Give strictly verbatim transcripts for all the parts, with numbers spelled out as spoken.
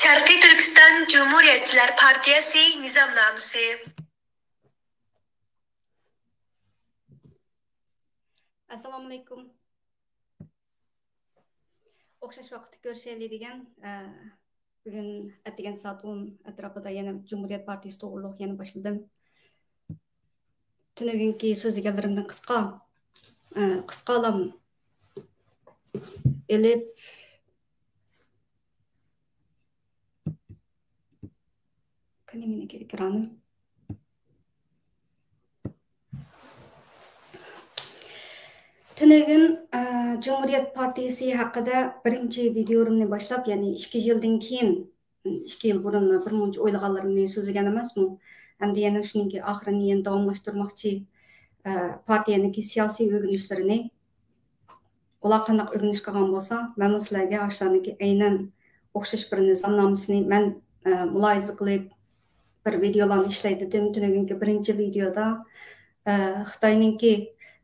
شەرقىي تۈركىستان جۇمھۇرىيەتچىلەر پارتىيەسى نىزامنامىسى. ئەسسالامۇئەلەيكۇم. ئوخشاش ۋاقىتتا كۆرۈشەيلى دېگەن، ئە، بۈگۈن ئەتىگەن سائەت ئون ئەتراپىدا يەنە جۇمھۇرىيەت پارتىيىسى توغرۇلۇق يەنە باشلىدىم. تۈنۈگۈنكى سۆزلىگەنلىرىمدىن قىسقا، ئە، قىسقالام ئېلىپ، قېنى مېنىڭكى ئېكرانىم؟ تۈنۈگۈن، ئە، جۇمھۇرىيەت پارتىيىسى ھەققىدە بىرىنچى ۋىدىيولىرىمنى باشلاپ، يەنى ئىككى يىلدىن كېيىن، ئىككى يىل بۇرۇن بىر مۇنچە ئويلىغانلىرىمنى سۆزلىگەن ئەمەسمۇ؟ ئەمدى يەنە شۇنىڭكى ئاخىرىنى يەنە داۋاملاشتۇرماقچى، ئە، پارتىيەنىڭكى سىياسىي ئۆگىنىشلىرىنى. ئۇلار قانداق ئۆگىنىش قىلغان بولسا، مەنمۇ سىلەرگە ئاشۇلارنىڭكى ئەينەن ئوخشاش بىر نىزامنامىسىنى مەن، ئە، مۇلاھىزە قىلىپ، بىر ۋىدىيولارنى ئىشلەي دېدىم. تۈنۈگۈنكى بىرىنچى ۋىدىيودا، ئە، خىتاينىڭكى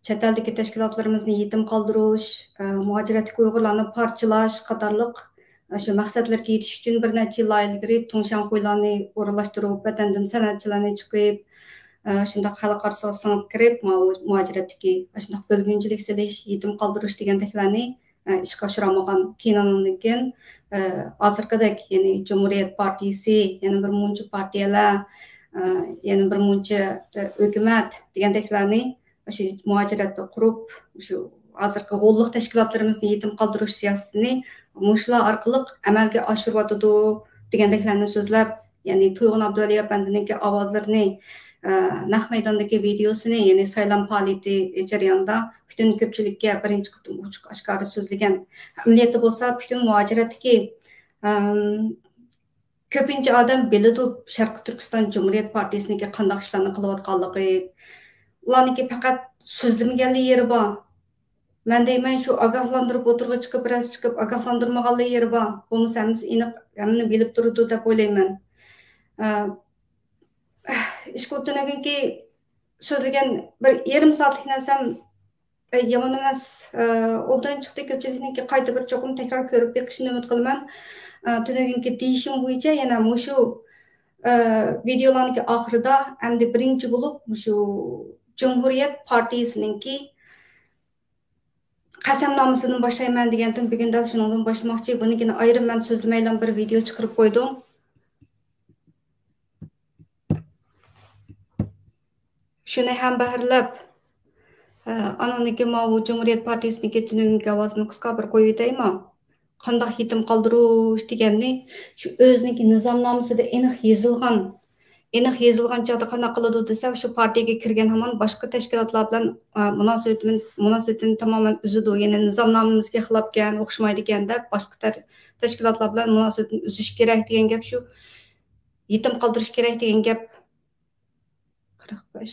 چەت ئەلدىكى تەشكىلاتلىرىمىزنى يېتىم قالدۇرۇش، ئە، مۇھاجىرەتتىكى ئۇيغۇرلارنى پارچىلاش قاتارلىق، ئە، شۇ مەقسەتلىرىگە يېتىش ئۈچۈن بىر نەچچە يىل ئىلگىرى تۇڭشياڭخۇيلارنى ئورۇنلاشتۇرۇپ، ۋەتەندىن سەنئەتچىلەرنى چىقىپ، ئە، شۇنداق خەلق ئارىسىغا سىڭىپ كىرىپ، ماۋۇ مۇھاجىرەتتىكى ئاشۇنداق بۆلگۈنچىلىك سېلىش، يېتىم قالدۇرۇش دېگەندەكلەرنى، ئە، ئىشقا ئاشۇرالمىغان. كېيىن ئانىڭدىن كېيىن، ئە، ھازىرقىدەك، يەنى جۇمھۇرىيەت پارتىيىسى، يەنە بىر مۇنچە پارتىيەلەر، ئە، يەنە بىر مۇنچە، ئە، ھۆكۈمەت دېگەندەكلەرنى شۇ مۇھاجىرەتتە قۇرۇپ، شۇ ھازىرقى غوللۇق تەشكىلاتلىرىمىزنى يېتىم قالدۇرۇش سىياسىتىنى مۇشۇلار ئارقىلىق ئەمەلگە ئاشۇرۇۋاتىدۇ دېگەندەكلەرنى سۆزلەپ، يەنى تۇيغۇن ئابدۇۋەلى ئەپەندىنىڭكى ئاۋازلىرىنى، ئە، نەق مەيداندىكى ۋىدىيوسىنى، يەنى سايلام پائالىيىتى جەريانىدا پۈتۈن كۆپچىلىككە بىرىنچى قېتىم ئوچۇق ئاشكارا سۆزلىگەن. ئەمەلىيەتتە بولسا پۈتۈن مۇھاجىرەتتىكى، ئەم، كۆپىنچە ئادەم بىلىدۇ شەرقىي تۈركىستان جۇمھۇرىيەت پارتىيىسىنىڭكى قانداق ئىشلارنى قىلىۋاتقانلىقى. ئۇلارنىڭكى پەقەت سۆزلىمىگەنلا يېرى بار. مەن دەيمەن، شۇ ئاگاھلاندۇرۇپ ئوتتۇرىغا چىقىپ، بىرەرسى چىقىپ ئاگاھلاندۇرمىغانلا يېرى بار. بولمىسا ھەممىسى ئېنىق، ھەممىنى بىلىپ تۇرىدۇ دەپ ئويلايمەن. ئە، ئىشقىلىپ تۈنۈگۈنكى سۆزلىگەن بىر يېرىم سائەتلىك نەرسەم، ئە، يامان ئەمەس، ئە، ئوبدان چىقتى. كۆپچىلىكنىڭكى قايتا بىر چوقۇم تەكرار كۆرۈپ بېقىشىنى ئۈمىد قىلىمەن. ئە، تۈنۈگۈنكى دېيىشىم بويىچە يەنە مۇشۇ، ئە، ۋىدېئولارنىڭكى ئاخىرىدا ئەمدى بىرىنچى بولۇپ مۇشۇ جۇمھۇرىيەت پارتىيىسىنىڭكى قەسەمنامىسىدىن باشلايمەن دېگەنتىم، بۈگۈن دەل شۇنىڭدىن باشلىماقچى. بۇنىڭكىنى ئايرىم مەن سۆزلىمەيلا بىر ۋىدېئو چىقىرىپ قويدۇم. شۇنى ھەم بەھرىلەپ، ئە، ئانىڭدىكى ماۋۇ جۇمھۇرىيەت پارتىيىسىنىڭكى تۈنۈگۈنكى ئاۋازىنى قىسقا بىر قويۇۋېتەيمۇ؟ قانداق يېتىم قالدۇرۇش دېگەننى شۇ ئۆزىنىڭكى نىزامنامىسىدا ئېنىق يېزىلغان، ئېنىق يېزىلغان چاغدا قانداق قىلىدۇ دېسە، شۇ پارتىيەگە كىرگەن ھامان باشقا تەشكىلاتلار بىلەن، ئە، مۇناسىۋىتىنى، مۇناسىۋىتىنى تامامەن ئۈزىدۇ. يەنى نىزامنامىمىزغا خىلاپكەن، ئوخشىمايدىكەن دەپ باشقا تەر-، تەشكىلاتلار بىلەن مۇناسىۋىتىنى ئۈزۈش كېرەك دېگەن گەپ شۇ. يېتىم قالدۇرۇش كېرەك دېگەن گەپ. قىرىق بەش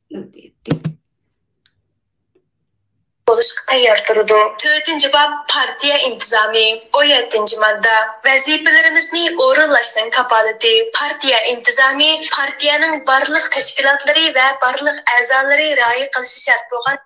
نۆل يەتتە. بولۇشقا تەييار تۇرىدۇ. تۆتىنچى باب، پارتىيە ئىنتىزامى. ئون يەتتىنچى ماددا، ۋەزىپىلىرىمىزنى ئورۇنلاشنىڭ كاپالىتى. پارتىيە ئىنتىزامى پارتىيەنىڭ بارلىق تەشكىلاتلىرى ۋە بارلىق ئەزالىرى رىئايە قىلىشى شەرت بولغان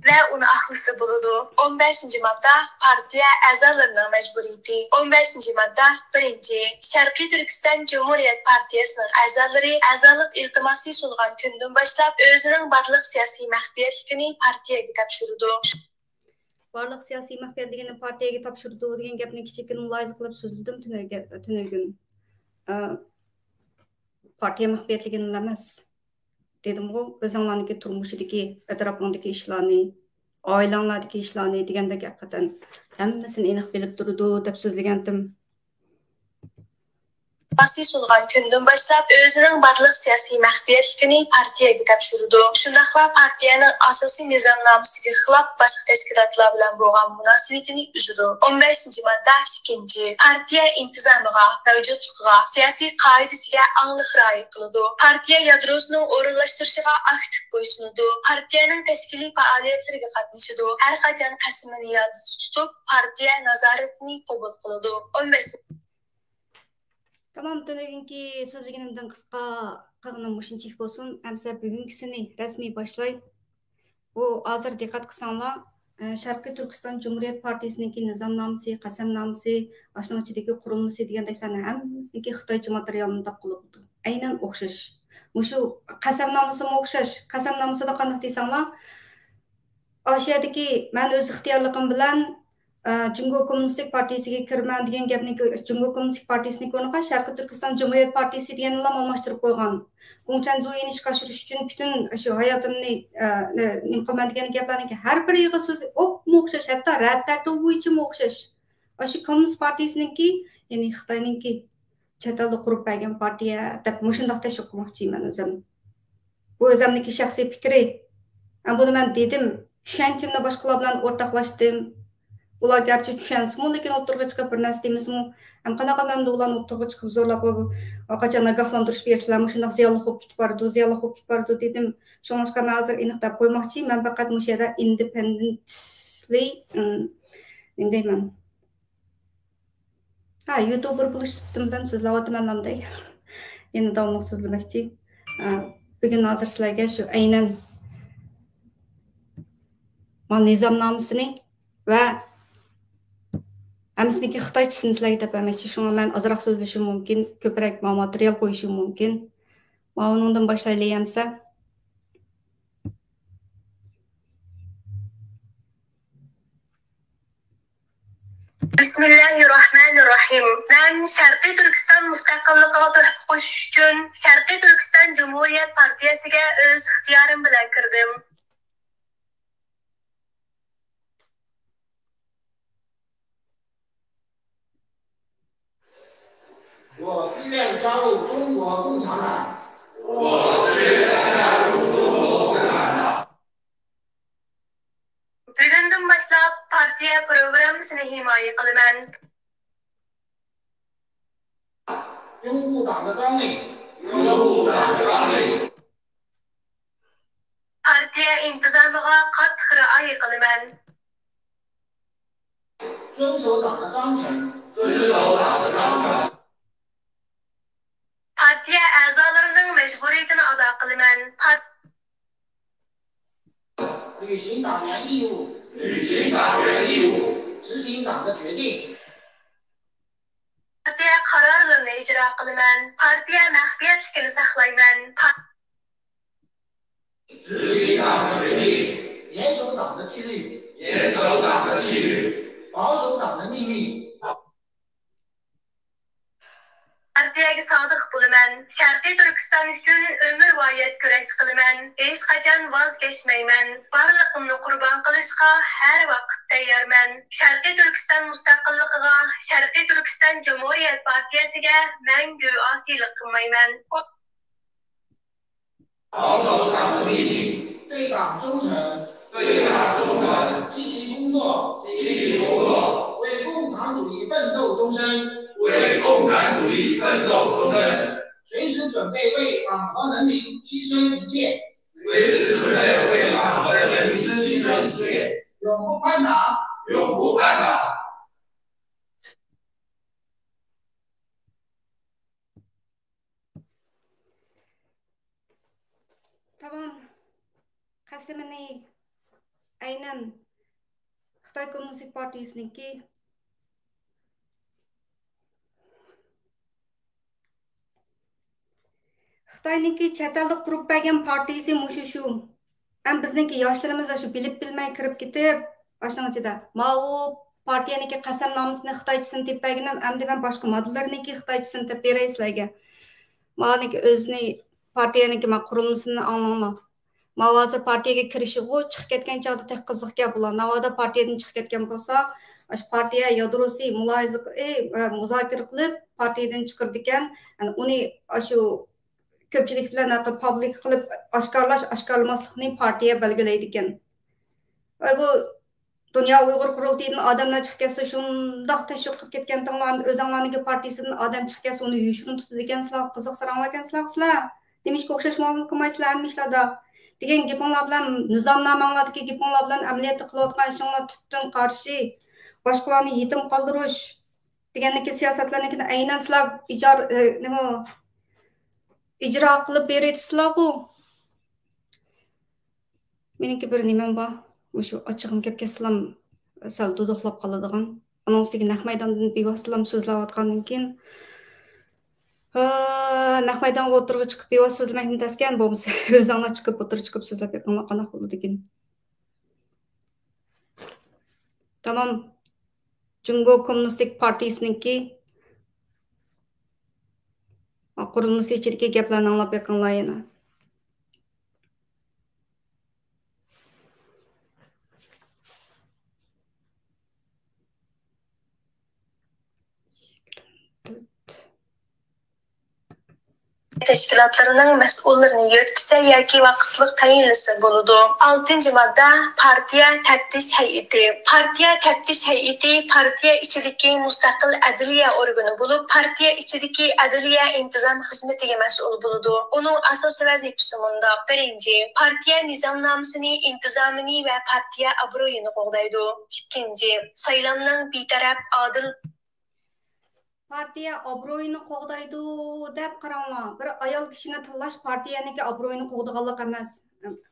ۋە ئۇنى ئاقلىسا بولىدۇ. ئون بەشىنچى ماددا، پارتىيە ئەزالىرىنىڭ مەجبۇرىيىتى. ئون بەشىنچى ماددا، بىرىنچى، شەرقىي تۈركىستان جۇمھۇرىيەت پارتىيەسىنىڭ ئەزالىرى ئەزالىق ئىلتىماسى سۇنغان كۈندىن باشلاپ ئۆزىنىڭ بارلىق سىياسىي مەخپىيەتلىكىنى پارتىيەگە تاپشۇرىدۇ. بارلىق سىياسىي مەخپىيەتلىكىنى پارتىيەگە تاپشۇرىدۇ دېگەن گەپنى كىچىككىنە مۇلاھىزە قىلىپ سۆزلىدىم تۈنۈگۈن، تۈنۈگۈن. ئە، پارتىيە مەخپىيەتلىكىنىلا ئەمەس. دېدىمغۇ، ئۆزۈڭلارنىڭكى تۇرمۇشىدىكى، ئەتراپىڭدىكى ئىشلارنى، ئائىلەڭلاردىكى ئىشلارنى دېگەندەك، ھەقىقەتەن ھەممىسىنى ئېنىق بىلىپ تۇرىدۇ دەپ سۆزلىگەنتىم. ئاسىي سۇنغان كۈندىن باشلاپ ئۆزىنىڭ بارلىق سىياسىي مەخپىيەتلىكىنى پارتىيەگە تاپشۇرىدۇ. شۇنداقلا پارتىيەنىڭ ئاساسىي نىزامنامىسىگە خىلاپ باشقا تەشكىلاتلار بىلەن بولغان مۇناسىۋىتىنى ئۈزىدۇ. ئون بەشىنچى ماددا ئىككىنچى، پارتىيە ئىنتىزامىغا، مەۋجۇتلۇقىغا، سىياسىي قائىدىسىگە ئاڭلىق رىئايە قىلىدۇ. پارتىيە يادروسىنىڭ ئورۇنلاشتۇرۇشىغا ئاكتىپ بويسۇنىدۇ. پارتىيەنىڭ تەشكىلىي پائالىيەتلىرىگە قاتنىشىدۇ. ھەر قاچان قەسىمىنى يادىدا تۇتۇپ، پارتىيە نازارىتىنى قوبۇل قىلىدۇ. ئون بەش. تامام، تۈنۈگۈنكى سۆزلىگىنىمدىن قىسقا قىلغىنىم مۇشۇنچىلىك بولسۇن. ئەمسە بۈگۈنكىسىنى رەسمىي باشلاي. بۇ ھازىر دىققەت قىلساڭلار، ئە، شەرقىي تۈركىستان جۇمھۇرىيەت پارتىيىسىنىڭكى نىزامنامىسى، قەسەمنامىسى، ئاشۇنىڭ ئىچىدىكى قۇرۇلمىسى دېگەندەكلەرنىڭ ھەممىسىنىڭكى خىتايچە ماتېرىيالىنى تاپقىلى بولىدۇ. ئەينەن ئوخشاش. مۇشۇ قەسەمنامىسىمۇ ئوخشاش. قەسەمنامىسىدا قانداق دېسەڭلار، ئاشۇ يەردىكى مەن ئۆز ئىختىيارلىقىم بىلەن، ئە، جۇڭگو كوممۇنىستىك پارتىيىسىگە كىرىمەن دېگەن گەپنى، جۇڭگو كوممۇنىستىك پارتىيىسىنىڭكى ئورنىغا شەرقىي تۈركىستان جۇمھۇرىيەت پارتىيىسى دېگەننىلا ئالماشتۇرۇپ قويغان. گۇڭچەنزۇيىنى ئىشقا ئاشۇرۇش ئۈچۈن پۈتۈن شۇ ھاياتىمنى، ئە، نېمە قىلىمەن دېگەن گەپلەرنىڭكى ھەر بىر ئېغىز سۆزى ئوپمۇ ئوخشاش، ھەتتا رەتەتۇ بويىچىمۇ ئوخشاش. ئاشۇ كوممۇنىست پارتىيىسىنىڭكى، يەنى خىتاينىڭكى چەت ئەلدە قۇرۇپ بەرگەن پارتىيە دەپ مۇشۇنداق تەشۋىق قىلماقچىمەن ئۆزۈم. بۇ ئۆزۈمنىڭكى شەخسىي پىكرى. ھەم بۇنى مەن دېدىم، چۈشەنچەمنى باشقىلار بىلەن ئورتاقلاشتىم. ئۇلار گەرچە چۈشەنسىمۇ، لېكىن ئوتتۇرىغا چىقىپ بىر نەرسە دېمىسىمۇ، ھەم قانداق قىلىمەن ئەمدى ئۇلارنى ئوتتۇرىغا چىقىپ زورلاپ، قاچان ئاگاھلاندۇرۇش بەرسىلەر، مۇشۇنداق زىيانلىق بولۇپ كېتىپ بارىدۇ، زىيانلىق بولۇپ كېتىپ بارىدۇ دېدىم. شۇڭلاشقا مەن ھازىر ئېنىق دەپ قويماقچى، مەن پەقەت مۇشۇ يەردە ئىندېپېندېنتلى، ئىم، نېمە دەيمەن، ھە، يۇتۇبېر بولۇش سۈپىتىم بىلەن سۆزلەۋاتىمەن دەي. يەنە داۋاملىق سۆزلىمەكچى. ئە، بۈگۈن ھازىر سىلەرگە شۇ ئەينەن ما نىزامنامىسىنى ۋە ھەممىسىنىڭكى خىتايچىسىنى سىلەرگە دەپ بەرمەكچى. شۇڭا مەن ئازراق سۆزلىشىم مۇمكىن، كۆپرەك ما ماتېرىيال قويۇشۇم مۇمكىن. ماۋۇنىڭدىن باشلايلى ئەمسە. بىسمىللاھىررەھمانىررەھىم. مەن شەرقىي تۈركىستان مۇستەقىللىقىغا تۆھپە قوشۇش ئۈچۈن شەرقىي تۈركىستان جۇمھۇرىيەت پارتىيەسىگە ئۆز ئىختىيارىم بىلەن كىردىم. 我自愿加入中国共产党。 بۈگۈندىن باشلاپ پارتىيە پروگراممىسىنى ھىمايە قىلىمەن. 拥护党的纲领。 پارتىيە ئىنتىزامىغا قاتتىق رىئايە قىلىمەن. 遵守党的章程。 پارتىيە ئەزالىرىنىڭ مەجبۇرىيىتىنى ئادا قىلىمەن. پار- 履行党员义务。 执行党的决定。 پارتىيە قارارلىرىنى ئىجرا قىلىمەن. پارتىيە مەخپىيەتلىكىنى ساقلايمەن. پا- 执行党的决定。 严守党的纪律。 严守党的纪律。 保守党的秘密。 پارتىيەگە سادىق بولىمەن. شەرقىي تۈركىستان ئۈچۈن ئۆمۈرۋايەت كۈرەش قىلىمەن. ھېچقاچان ۋاز كەچمەيمەن. بارلىقىمنى قۇربان قىلىشقا ھەر ۋاقىت تەييارمەن. شەرقىي تۈركىستان مۇستەقىللىقىغا، شەرقىي تۈركىستان جۇمھۇرىيەت پارتىيەسىگە مەڭگۈ ئاسىيلىق قىلمايمەن. 保守党的秘密。 对党忠诚。 对党忠诚。 积极工作。 积极工作。 为共产主义奋斗终身。 为共产主义奋斗终身。 随时准备为党和人民牺牲一切。 随时准备为党和人民牺牲一切。 永不叛党。 永不叛党。 تامام قەسىمىنى ئەينەن خىتاي كوممۇنىستىك پارتىيىسىنىڭكى، خىتاينىڭكى چەت ئەلدە قۇرۇپ بەرگەن پارتىيىسى مۇشۇ شۇ. ھەم بىزنىڭكى ياشلىرىمىز ئاشۇ بىلىپ بىلمەي كىرىپ كېتىپ، ئاشۇنىڭ ئىچىدە ماۋۇ پارتىيەنىڭكى قەسەمنامىسىنى خىتايچىسىنى تېپىپ بەرگىنىم، ئەمدى مەن باشقا ماددىلىرىنىڭكى خىتايچىسىنى تېپىپ بېرەي سىلەرگە. مانىكى ئۆزىنى پارتىيەنىڭكى ما قۇرۇلمىسىنى ئاڭلاڭلار. ماۋۇ ھازىر پارتىيەگە كىرىشىغۇ چىقىپ كەتكەن چاغدا تېخى قىزىق گەپ بۇلار. ناۋادا پارتىيەدىن چىقىپ كەتكەن بولسا، ئاشۇ پارتىيە يادروسى مۇلاھىزە، ئى، ئە، مۇزاكىرە قىلىپ پارتىيەدىن چىقىرىدىكەن. يەنى ئۇنى ئاشۇ كۆپچىلىك بىلەن ھەققى پابلىك قىلىپ ئاشكارىلاش، ئاشكارىلىماسلىقنى پارتىيە بەلگىلەيدىكەن. ۋە بۇ دۇنيا ئۇيغۇر قۇرۇلتىيىدىن ئادەملەر چىقىپ كەتسە، شۇنداق تەشۋىق قىلىپ كەتكەنتىڭلار، ئەمدى ئۆزەڭلارنىڭكى پارتىيىسىدىن ئادەم چىقىپ كەتسە، ئۇنى يوشۇرۇن تۇتىدىكەنسىلەر، قىزىقسىراڭلاركەنسىلەر سىلەر. نېمىشقا ئوخشاش مۇئامىلە قىلمايسىلەر ھەممە ئىشلاردا؟ دېگەن گېپىڭلار بىلەن، نىزامنامەڭلاردىكى گېپىڭلار بىلەن ئەمەلىيەتتە قىلىۋاتقان ئىشىڭلار تۈپتىن قارشى. باشقىلارنى يېتىم قالدۇرۇش. دېگەندىكى سىياسەتلەرنىڭكىنى ئەينەن سىلەر ئىجار-، ئى، نېمە، ئىجرا قىلىپ بېرىۋېتىپسىلەرغۇ. مېنىڭكى بىر نېمەم بار. مۇشۇ ئاچچىقىم كەپ كەتسىلا سەل دۇدۇقلاپ قالىدىغان. ئۇنىڭ ئۈستىگە نەق مەيداندىن بىۋاسىتىلا سۆزلەۋاتقاندىن كېيىن، ھا، نەق مەيدانغا ئوتتۇرىغا چىقىپ بىۋاسىتە سۆزلىمەكمۇ تەسكەن، بولمىسا ئۆزۈڭلار چىقىپ ئوتتۇرىغا چىقىپ سۆزلەپ بېقىڭلار قانداق بولىدىكىن. تامام. جۇڭگو كوممۇنىستىك پارتىيىسىنىڭكى قۇرۇلمىسى ئىچىدىكى گەپلەرنى ئاڭلاپ بېقىڭلار يەنە. تەشكىلاتلىرىنىڭ مەسئۇللىرىنى يۆتكىسە ياكى ۋاقىتلىق تەيىنلىسە بولىدۇ. ئالتىنچى ماددا، پارتىيە تەپتىش ھەيئىتى. پارتىيە تەپتىش ھەيئىتى پارتىيە ئىچىدىكى مۇستەقىل ئەدلىيە ئورگىنى بولۇپ، پارتىيە ئىچىدىكى ئەدلىيە ئىنتىزام خىزمىتىگە مەسئۇل بولىدۇ. ئۇنىڭ ئاساسىي ۋەزىپىسى مۇنداق: بىرىنچى، پارتىيە نىزامنامىسىنى، ئىنتىزامىنى ۋە پارتىيە ئابرۇيىنى قوغدايدۇ. ئىككىنچى، سايلامنىڭ بىتەرەپ، ئادىل، پارتىيە ئابرۇيىنى قوغدايدۇ دەپ قاراڭلار. بىر ئايال كىشىنى تاللاش پارتىيەنىڭكى ئابرۇيىنى قوغدىغانلىق ئەمەس.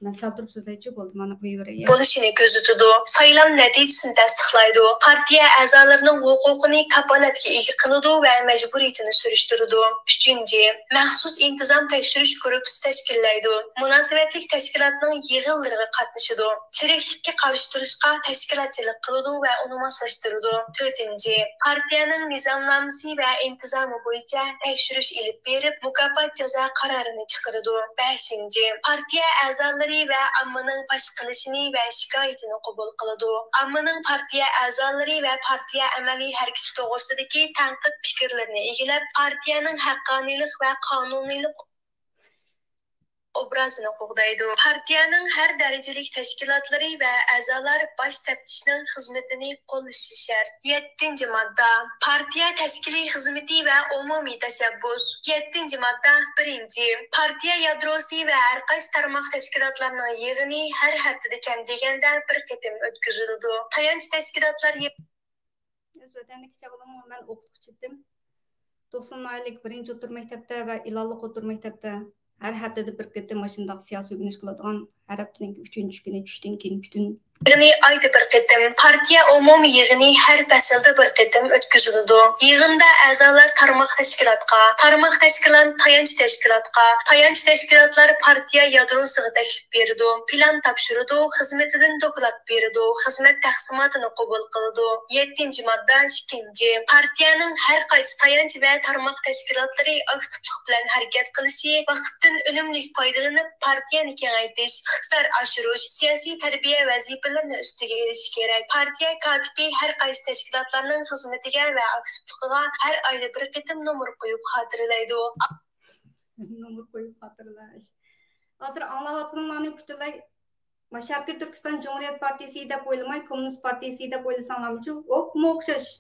مەن سەل تۇرۇپ سۆزلەيچۇ، بولدى، مانا قويۇۋېرەي. بولۇشىنى كۆزىتىدۇ، سايلام نەتىجىسىنى تەستىقلايدۇ، پارتىيە ئەزالىرىنىڭ ھوقۇقىنى كاپالەتكە ئىگە قىلىدۇ ۋە مەجبۇرىيىتىنى سۈرۈشتۈرىدۇ. ئۈچىنچى، مەخسۇس ئىنتىزام تەكشۈرۈش گۇرۇپپىسى تەشكىللەيدۇ، مۇناسىۋەتلىك تەشكىلاتنىڭ يىغىنلىرىغا قاتنىشىدۇ، چىرىكلىككە قارشى تۇرۇشقا تەشكىلاتچىلىق قىلىدۇ ۋە ئۇنى ماسلاشتۇرىدۇ. تۆتىنچى، پارتىيەنىڭ نىزامنامىسى ۋە ئىنتىزامى بويىچە تەكشۈرۈش ئېلىپ بېرىپ، مۇكاپات جازا قارارىنى چىقىرىدۇ. بەشىنچى، پارتىيە ئەزالىرى ۋە ئاممىنىڭ پاش قىلىشىنى ۋە شىكايىتىنى قوبۇل قىلىدۇ. ئاممىنىڭ پارتىيە ئەزالىرى ۋە پارتىيە ئەمەلىي ھەرىكىتى توغرىسىدىكى تەنقىد پىكىرلىرىنى ئىگىلەپ، پارتىيەنىڭ ھەققانىيلىق ۋە قانۇنىيلىق ئوبرازىنى قوغدايدۇ. پارتىيەنىڭ ھەر دەرىجىلىك تەشكىلاتلىرى ۋە ئەزالار باش تەپتىشنىڭ خىزمىتىنى قوللىشى شەرت. يەتتىنچى ماددا، پارتىيە تەشكىلىي خىزمىتى ۋە ئومۇمىي تەشەببۇس. يەتتىنچى ماددا، بىرىنچى، پارتىيە يادروسى ۋە ھەرقايسى تارماق تەشكىلاتلارنىڭ يىغىنى ھەر ھەپتىدە كەم دېگەندە بىر قېتىم ئۆتكۈزۈلىدۇ. تايانچ تەشكىلاتلار يىغ- ئۆز ۋەتەندىكى چاغلىرىمۇ مەن ئوقۇتقۇچى ئىدىم. توقسان ناھىيەلىك بىرىنچى ئوتتۇرا مەكتەپتە ۋە ئىلالىق ئوتتۇرا مەكتەپتە ھەر ھەپتىدە بىر قېتىم مۇشۇنداق سىياسىي ئۆگىنىش قىلىدىغان، ھەر ھەپتىنىڭ ئۈچىنچى كۈنى چۈشتىن كېيىن پۈتۈن. يىغىنى ئايدا بىر قېتىم، پارتىيە ئومۇمىي يىغىنى ھەر پەسىلدە بىر قېتىم ئۆتكۈزۈلىدۇ. يىغىندا ئەزالار تارماق تەشكىلاتقا، تارماق تەشكىلات تايانچ تەشكىلاتقا، تايانچ تەشكىلاتلار پارتىيە يادروسىغا تەكلىپ بېرىدۇ، پىلان تاپشۇرىدۇ، خىزمىتىدىن دوكلات بېرىدۇ، خىزمەت تەقسىماتىنى قوبۇل قىلىدۇ. يەتتىنچى ماددا ئىككىنچى، پارتىيەنىڭ ھەر قايسى تايانچ ۋە تارماق تەشكىلاتلىرى ئاكتىپلىق بىلەن ھەرىكەت قىلىشى، ۋاقىتتىن ئۈنۈملۈك پايدىلىنىپ، پارتىيەنى كېڭەيتىش، ئىقتىدار ئاشۇرۇش، سىياسىي تەربىيە ۋەزىپىلىرىنى ئۈستىگە ئېلىشى كېرەك. پارتىيە كاتىپى ھەر قايسى تەشكىلاتلارنىڭ خىزمىتىگە ۋە ئاكتىپلىقىغا ھەر ئايدا بىر قېتىم نومۇر قويۇپ خاتىرىلەيدۇ. نومۇر قويۇپ خاتىرىلەش. ھازىر ئاڭلاۋاتقىنىڭلارنى پۈتۈنلەي ما شەرقىي تۈركىستان جۇمھۇرىيەت پارتىيىسى دەپ ئويلىماي، كوممۇنىست پارتىيىسى دەپ ئويلىساڭلارمۇچۇ، ئوپمۇ ئوخشاش.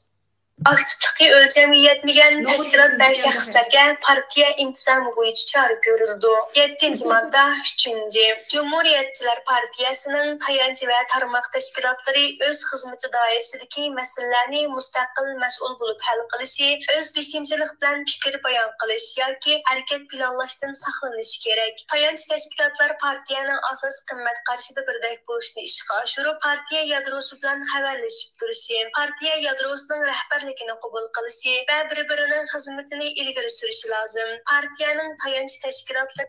ئاكتىپلىقى ئۆلچەمگە يەتمىگەن تەشكىلات ۋە شەخسلەرگە پارتىيە ئىنتىزامى بويىچە چارە كۆرۈلىدۇ. يەتتىنچى ماددا، ئۈچىنچى، جۇمھۇرىيەتچىلەر پارتىيەسىنىڭ تايانچ ۋە تارماق تەشكىلاتلىرى ئۆز خىزمىتى دائىرىسىدىكى مەسىلىلەرنى مۇستەقىل مەسئۇل بولۇپ ھەل قىلىشى، ئۆز بېشىمچىلىق بىلەن پىكىر بايان قىلىش ياكى ھەرىكەت پىلانلاشتىن ساقلىنىشى كېرەك. تايانچ تەشكىلاتلار پارتىيەنىڭ ئاساسىي قىممەت قارىشىدا بىردەك بولۇشنى ئىشقا ئاشۇرۇپ، پارتىيە يادروسى بىلەن خەۋەرلىشىپ تۇرۇشى، پارتىيە يادروسىنىڭ رەھبەرلىكىنى قوبۇل قىلىشى ۋە بىر-بىرىنىڭ خىزمىتىنى ئىلگىرى سۈرۈشى لازىم. پارتىيەنىڭ تايانچ تەشكىلاتلىرى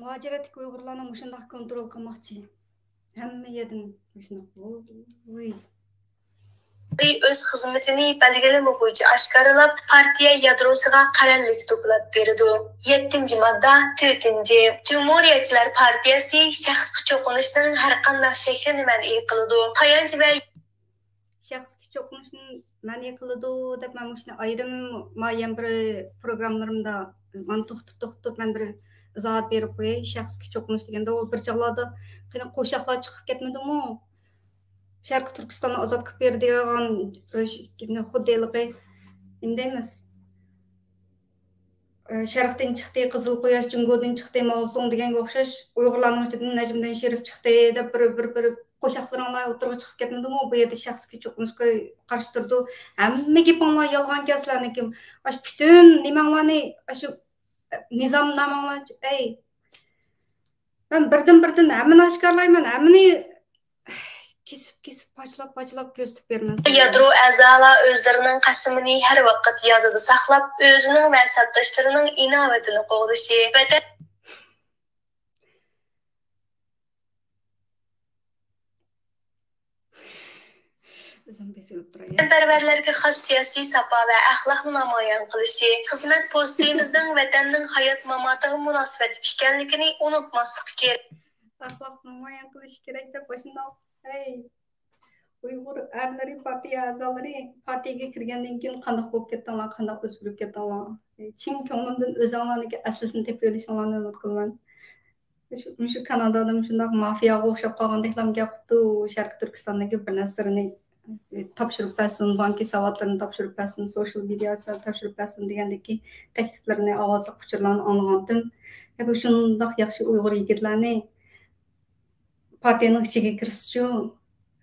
مۇھاجىرەتتىكى ئۇيغۇرلارنى مۇشۇنداق كونترول قىلماقچى. ھەممە يەردىن مۇشۇنداق. ۋوي. ئۆز خىزمىتىنى بەلگىلىمە بويىچە ئاشكارىلاپ، پارتىيە يادروسىغا قەرەللىك دوكلات بېرىدۇ. يەتتىنچى ماددا، تۆتىنچى، جۇمھۇرىيەتچىلەر پارتىيەسى شەخسكە چوقۇنۇشنىڭ ھەرقانداق شەكلىنى مەنئى قىلىدۇ. تايانچ ۋە شەخسكە چوقۇنۇشنى مەنئى قىلىدۇ دەپ، مەن مۇشۇنى ئايرىم ما يەنە بىر پروگراممىلىرىمدا مانا توختىتىپ، توختىتىپ مەن بىر ئىزاھات بېرىپ قوياي. شەخسكە چوقۇنۇش دېگەندە، ئۇ بىر چاغلاردا قېنى قوشاقلار چىقىپ كەتمىدىمۇ؟ شەرقىي تۈركىستاننى ئازاد قىلىپ بېرىدىغان، ئۆش-، خۇددى ھېلىقى نېمە دەيمىز؟ ئە، شەرقتىن چىقتى، قىزىل قۇياش جۇڭگودىن چىقتى، ماۋزېدۇڭ دېگەنگە ئوخشاش، ئۇيغۇرلارنىڭ ئىچىدىن نەجمىدىن شېرىپ چىقتى دەپ بىر، بىر، بىر قوشاقلىرىڭلار ئوتتۇرىغا چىقىپ كەتمىدىمۇ؟ بۇ يەردە شەخسكە چوقۇنۇشقا قارشى تۇرىدۇ. ھەممە گېپىڭلار يالغانكەن سىلەرنىڭكى. ئاشۇ پۈتۈن نېمەڭلارنى، ئاشۇ نىزامنامەڭلار، ئەي، مەن بىردىن-بىردىن ھەممىنى ئاشكارىلايمەن، ھەممىنى كېسىپ-كېسىپ، پاچىلاپ-پاچىلاپ كۆرسىتىپ بېرىمەن سىلەرگە. يادرو ئەزالار ئۆزلىرىنىڭ قەسىمىنى ھەر ۋاقىت يادىدا ساقلاپ، ئۆزىنىڭ ۋە سەپداشلىرىنىڭ ئىناۋىتىنى قوغدىشى، ۋەتەن ئۆزۈم بېسىلىپ تۇراي. ۋەتەنپەرۋەرلەرگە خاس سىياسىي ساپا ۋە ئەخلاقنى نامايان قىلىشى، خىزمەت پوزىتسىيىمىزنىڭ ۋەتەننىڭ ھايات-ماماتىغا مۇناسىۋەتلىك ئىكەنلىكىنى ئۇنتۇماسلىقى كېرەك. ئەخلاقنى نامايان قىلىشى كېرەك دەپ مۇشۇنداق، ھەي، ئۇيغۇر ئەرلىرى، پارتىيە ئەزالىرى پارتىيەگە كىرگەندىن كېيىن قانداق بولۇپ كەتتىڭلار، قانداق ئۆزگىرىپ كەتتىڭلار؟ چىن كۆڭلۈمدىن ئۆزۈڭلارنىڭكى ئەسلىسىنى تېپىۋېلىشىڭلارنى ئۈمىد قىلىمەن. مۇشۇ، مۇشۇ كانادادىمۇ شۇنداق مافىياغا ئوخشاپ قالغاندەكلا قىپتۇ، شەرقىي تۈركىستاندىكى بىر نەرسىلىرىنى تاپشۇرۇپ بەرسۇن، بانكا ساۋاتلىرىنى تاپشۇرۇپ بەرسۇن، سوشيال مېدىيا تاپشۇرۇپ بەرسۇن دېگەندىكى تەكلىپلىرىنى، ئاۋازلىق ئۇچۇرلارنى ئاڭلىغانتىم. ھە، بۇ شۇنداق ياخشى ئۇيغۇر يىگىتلەرنى پارتىيەنىڭ ئىچىگە كىرسىچۇ،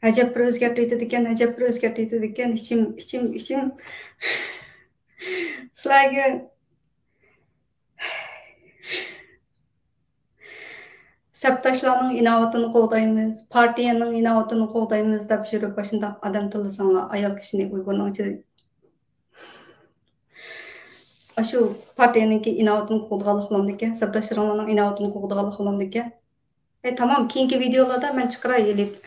ئەجەب بىر ئۆزگەرتىۋېتىدىكەن، ئەجەب بىر ئۆزگەرتىۋېتىدىكەن، ئىچىم، ئىچىم، ئىچىم. سىلەرگە سەپداشلارنىڭ ئىناۋىتىنى قوغدايمىز، پارتىيەنىڭ ئىناۋىتىنى قوغدايمىز دەپ يۈرۈپ، ئاشۇنداق ئادەم تىللىساڭلار، ئايال كىشىنى ئۇيغۇرنىڭ ئىچىدە، ئاشۇ پارتىيەنىڭكى ئىناۋىتىنى قوغدىغانلىق بولامدىكەن، سەپداشلىرىڭلارنىڭ ئىناۋىتىنى قوغدىغانلىق بولامدىكەن. ئەي، تامام، كېيىنكى ۋىدېئولاردا مەن چىقىراي ئېلىپ.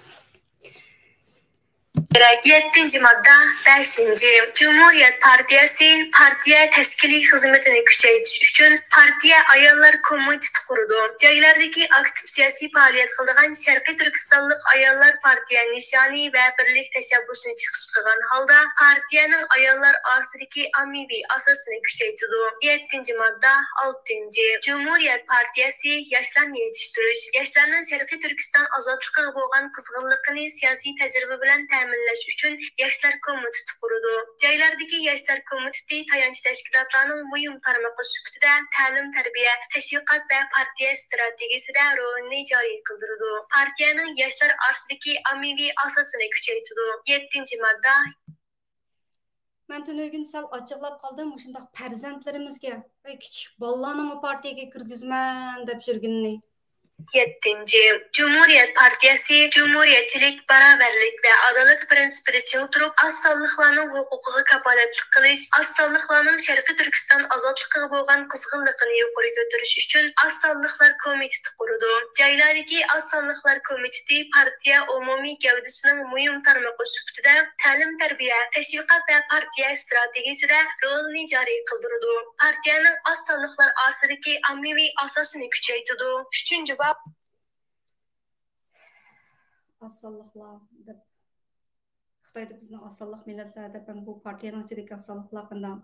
يەتتىنچى ماددا، بەشىنچى، جۇمھۇرىيەت پارتىيەسى پارتىيە تەشكىلىي خىزمىتىنى كۈچەيتىش ئۈچۈن پارتىيە ئاياللار كومىتېتى قۇرىدۇ. جايلاردىكى ئاكتىپ سىياسىي پائالىيەت قىلىدىغان شەرقىي تۈركىستانلىق ئاياللار پارتىيە نىشانى ۋە بىرلىك تەشەببۇسىنى چىقىش قىلغان ھالدا پارتىيەنىڭ ئاياللار ئارىسىدىكى ئاممىۋى ئاساسىنى كۈچەيتىدۇ. يەتتىنچى ماددا، ئالتىنچى، جۇمھۇرىيەت پارتىيەسى ياشلارنى يېتىشتۈرۈش، ياشلارنىڭ شەرقىي تۈركىستان ئازادلىقىغا بولغان قىزغىنلىقىنى سىياسىي تەجرىبە بىلەن تەمىنلەش ئۈچۈن ياشلار كومىتېتى قۇرىدۇ. جايلاردىكى ياشلار كومىتېتى تايانچ تەشكىلاتلارنىڭ مۇھىم تارمىقى سۈپىتىدە تەلىم-تەربىيە، تەشۋىقات ۋە پارتىيە ئىستراتېگىيىسىدە رولىنى جارى قىلدۇرىدۇ. پارتىيەنىڭ ياشلار ئارىسىدىكى ئاممىۋى ئاساسىنى كۈچەيتىدۇ. يەتتىنچى ماددا. مەن تۈنۈگۈن سەل ئاچچىقلاپ قالدىم، مۇشۇنداق پەرزەنتلىرىمىزگە، ۋە كىچىك بالىلارنىمۇ پارتىيەگە كىرگۈزىمەن دەپ يۈرگىنىنى. يەتتىنچى، جۇمھۇرىيەت پارتىيەسى جۇمھۇرىيەتچىلىك، باراۋەرلىك ۋە ئادالەت پىرىنسىپىدا چىڭ تۇرۇپ، ئاز سانلىقلارنىڭ ھوقۇقىغا كاپالەتلىك قىلىش، ئاز سانلىقلارنىڭ شەرقىي تۈركىستان ئازادلىقىغا بولغان قىزغىنلىقىنى يۇقىرى كۆتۈرۈش ئۈچۈن ئاز سانلىقلار كومىتېتى قۇرىدۇ. جايلاردىكى ئاز سانلىقلار كومىتېتى پارتىيە ئومۇمىي گەۋدىسىنىڭ مۇھىم تارمىقى سۈپىتىدە تەلىم-تەربىيە، تەشۋىقات ۋە پارتىيە ئىستراتېگىيىسىدە رولىنى جارى قىلدۇرىدۇ. پارتىيەنىڭ ئاز سانلىقلار ئارىسىدىكى ئاممىۋى ئاساسىنى كۈچەيتىدۇ. ئۈچىنچى باب. ئاز سانلىقلار دەپ، خىتايدا بىزنى ئاز سانلىق مىللەتلەر دەپ، ھەم بۇ پارتىيەنىڭ ئىچىدىكى ئاز سانلىقلار قانداق؟